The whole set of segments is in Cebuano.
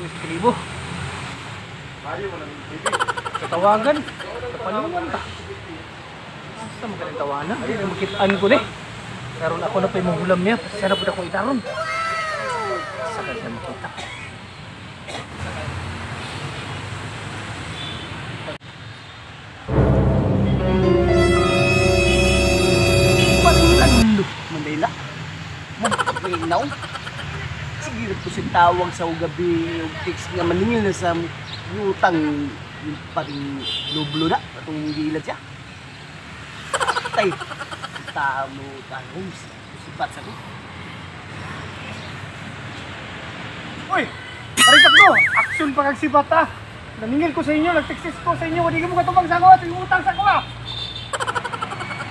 sa kalibo. Sa tawagan, sa palungan ta. Asa magaling tawanan? Hindi na makitaan ko ni. Karon ako na pa yung hulam niya. Sana po na akong itaron. Sa ka siya makita. Palando, Mandela. Magpinaw. Sige ko si tawag sa gabi og text nga maningil na sa utang yung paring lublo na atong giilad siya. Tay. Tamo tanong sipat sa ko. Uy! Parikat ko! Aksyon pa kag sibat ah! Naningil ko sa inyo, nag-textis ko sa inyo, wala mo katubang sa ako at yung utang sa ako ah!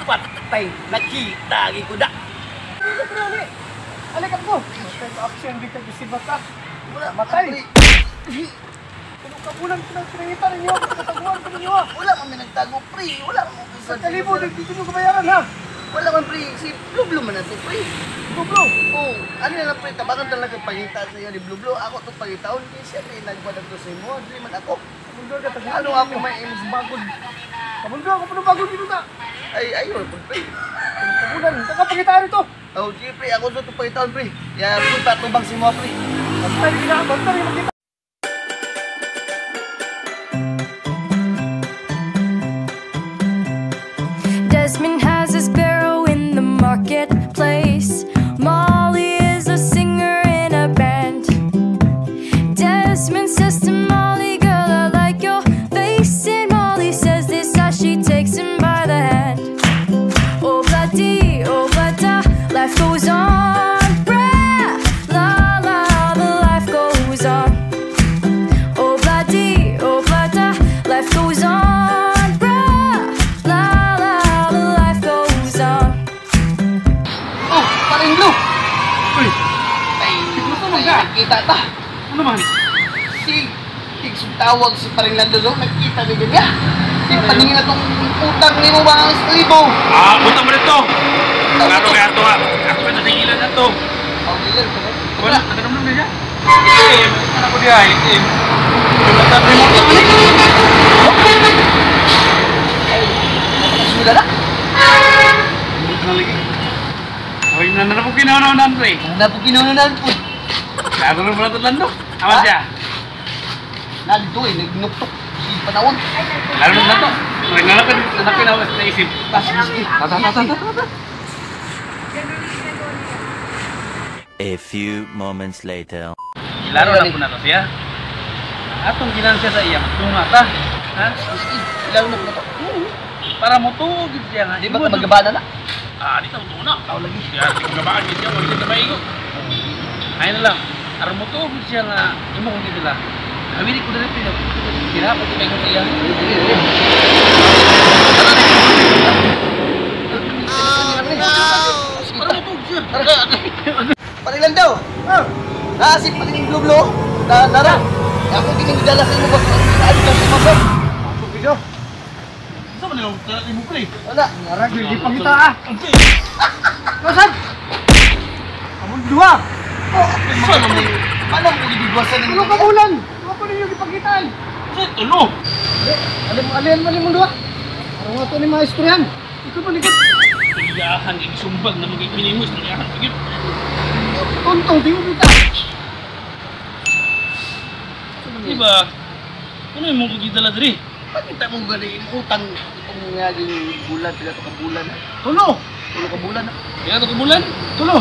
Patay, nakita gi ko da. Alikat ko! Matay ko aksyon, di ka sibat ah! Wala Matay! Ano ka bulan ko nang pinangita ninyo? Kataguan ko ninyo ah! Wala man may nagtago pre, wala man Sa kalibo, dito nyo kabayaran ha! Wala man pre, si Blublo man nato pre. Blublo! Oh, ano na lang pre, tabangan talaga pangita sa iyo ni Blublo. Ako to pangitaon kay siya may nagwadag to sa imo, dili man ako. Kamundo ka, taguan Ano ako may imong bagod? Kamundo ako, puno bagod dito ta! Ay, ayo pud pre. Kabulan, kakapangitaan ito! Oh, sige pre, ako to pangitaon pre. Ya, punta tubang si mo pre. Bantay rin na, bantay rin makita! Desmond has his barrow in the marketplace. Molly is a singer in a band. Desmond says to Molly, girl, I like your face. And Molly says this as she takes him by the hand. Oh, bloody, oh, bloody, life goes on. Bra, la, la, the life goes on. Oh, bloody, oh, bloody, life goes on. Bra, la, la, the life goes on. Oh, paring Blue. Uy! Ay, Gusto mo ka? Nakita ta. Ano man? Si Tig tawag si paring Lando do, nakita ni niya. Si paningin na tong utang nimo ba ang libo. Ah, buta mo nito. Klaro kaya ito ha. Ako pa sa ilan na to. Oh, ilan ko. Wala, nakaramdam na siya. Eh, ano ko diya? Eh, basta remote ko ni. Ay, sula na. Remote na lagi. Hoy, na na po kinaunanan pre. Na po kinununan po. Klaro na pala Lando. Aman siya. Naldo eh, nagnuktok si panawag. Klaro na to. Hoy, na na na na naisip. Sige. Tata tata tata. A few moments later. Klaro na po na to siya. Atong ginansya sa iya, tunga ta. Ha? Sige, ilalo na po na to. Para mo tuog siya nga. Di ba ka magabana na? Ah, di ta mo na. Tao lagi. Kaya di ko gabaan gid siya, wala siya maigo. Ay na lang, aron mo tuog siya nga imo kong gidala. Hawiri ko diri pino. Kira ko kay ko sa iya. Para mo tuog siya. Paring Lando. Ah, si paring Blublo. Na nara. Ako ginigdala sa imo ba? Ano ka sa mo? Ako video! Sa man lang tara imo pre. Wala. Narag, hindi pangita ah! Kasan? Kamundo ah! Oh, ano mo gibigwasan Tulo ka bulan! Tulo pa ninyo gipangitaan! Sa tulo. Alim, alian man nimong duha. Aron nga to ni mga istoryan. Ikot man ikot. Iyahan isumbag na magig minimos ng iyahan pagit. Tontong di mo kita. Di ba? Ano imong gidala diri? Pakita mo gani utang itong naging bulan pila to ka bulan. Tulo. Tulo ka bulan. Kaya to ka bulan? Tulo.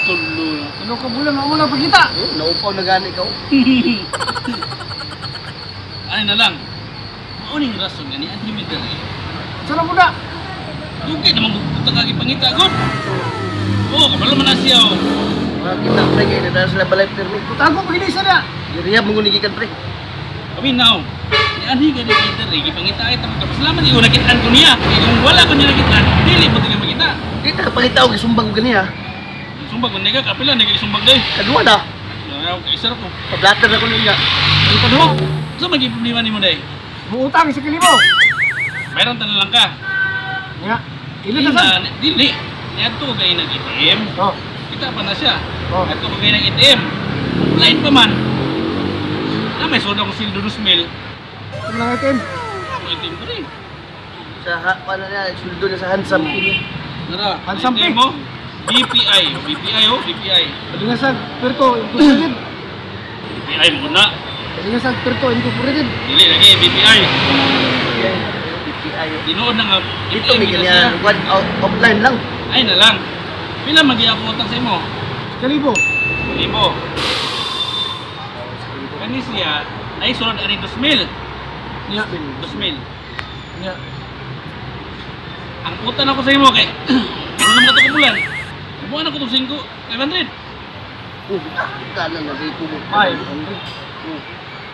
Tulo. Tulo ka bulan mo na pagkita. Eh, naupaw na gani ikaw. Ano na lang. Mauning rason nga ni Anthony diri. Saan mo na? Dugay naman utang ka gipangita gud. Oh, kabalo man na siya oh. Mga kita pre kay na sila balay permi. Utago pagini sa na. Diriya mo gikan pre. Kami now. Ni anhi gani diri gipangita ay tamo pasalamat iyo nakitaan ko niya. Kay kung wala ko niya nakitaan, dili mo tingin makita. Di ta pangita og isumbag og gani ha. Sumbag ko nega kapila nega isumbag day. Kaduha na. Ayaw kay isar ko. Pablatter na ko niya. Ang kaduha. Sa magi problema nimo day? Muutang sa kalibo. Mayroon ta na lang ka. Nga. Ilo na san? Dili. Niadto ko kay nag ATM. Oh. Kita pa na siya. Oh. Adto ko kay nag ATM. Offline pa man. Ano may sunod akong sildo 2,000. Ano lang item? Ako itim ko rin. Sa paano na suldo na sa handsome kini. Nara, Handsome itim pig. mo. BPI, oh, BPI oh, BPI. Palingasag, Perko, Incorporated. BPI mo na. Palingasag, Perko, Incorporated. Dili lagi BPI. BPI. Tinuod na nga. Dito may BPI ganyan, siya. one out offline lang. Ay na lang. Pila magi ako utang sa imo? Kalibo. Libo. Kani siya ay sulod ani 2,000. Nya. 2,000. Nya. Ang utang ako sa imo kay ano naman ito bulan? Buwan ako itong 5, 500. Oh, kana na di tubo. Ay.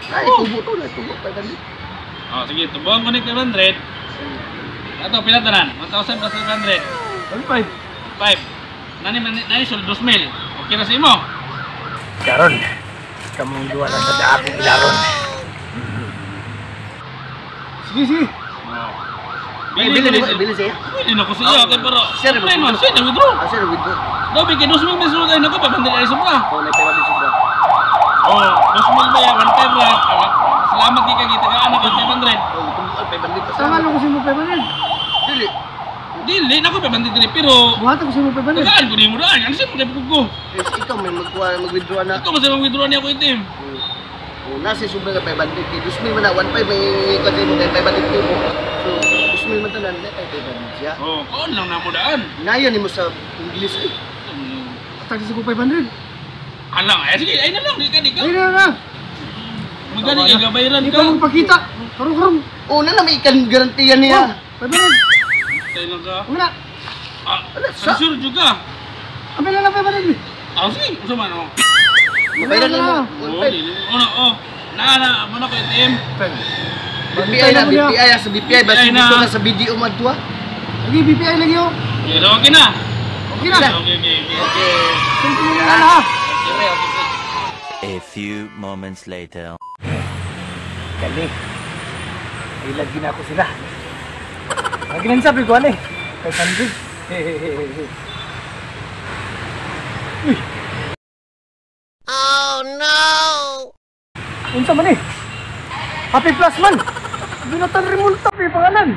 Ay, tubo to na tubo pa gani. Oh, sige, tubuan ko ni 500. Ato, pila tanan? 1,000 plus 500. 5. 5. Nani man nani sulod 2,000. Okay ra sa imo. Karon. Kamong duwa na sa daakong ilaron. Sige, sige. Ay, Bili bili ko bili siya. Pwede na ko siya kay pero Sir, offline man siya na withdraw. Ah, sir, withdraw. Daw kay 2,000 may sulod ay nako 500 ay sobra. Oh, na 500 sobra. Oh, 2,000 ba ya 1,500 ra. Salamat kay kag itagaan ako 500. Oh, tubo 500 pa. Tangan lang ko sa imo 500. Dili. Dili nako 500 diri pero Buhatan ko sa imo 500. tagaan ko nimo daan. Ano siya pagkapig ko? Eh, ikaw may magkuha mag-withdraw na. Ikaw man sa withdraw niya ako itim. Oh, nasa sobra ka 500 kay 2,000 man na 1,500 may kasi mo kay 500 tubo. So, 2,000 man tanan na 500 siya. Oh, kaon lang na mo daan. Nayon nimo sa English eh. Tagsa sa ko 500. Alang, ay sige, ay na lang, di ka, di ka. Ay na na. Magani kay gabayran Di ka. pa mo pakita. Karong karong. Oh, na na may ikan garantiya niya. Oh, 500. Tayo lang ka. Ano na? Ah, Ala, sa- sure juga. Ambil na lang 500. Ah, sige, usa man oh. Mabayran lang mo. Oh, dili. Oh, na, oh. Na na, mo na ko ATM. BPI na, BPI ah, sa BPI basta BPI na. dito na sa BDO madwa. Lagi BPI lagi oh. Okay, so okay na. Okay na. Okay, okay, okay. Okay. Simple mo na lang ha. Okay, okay, okay. A few moments later. Kali. Ay lagi na ako sila. Lagi na sabi ko ano eh. 500. Hehehehe. Uy. Oh no. Unsa man eh? Happy Plus man. Jonathan Remulta pa pangalan.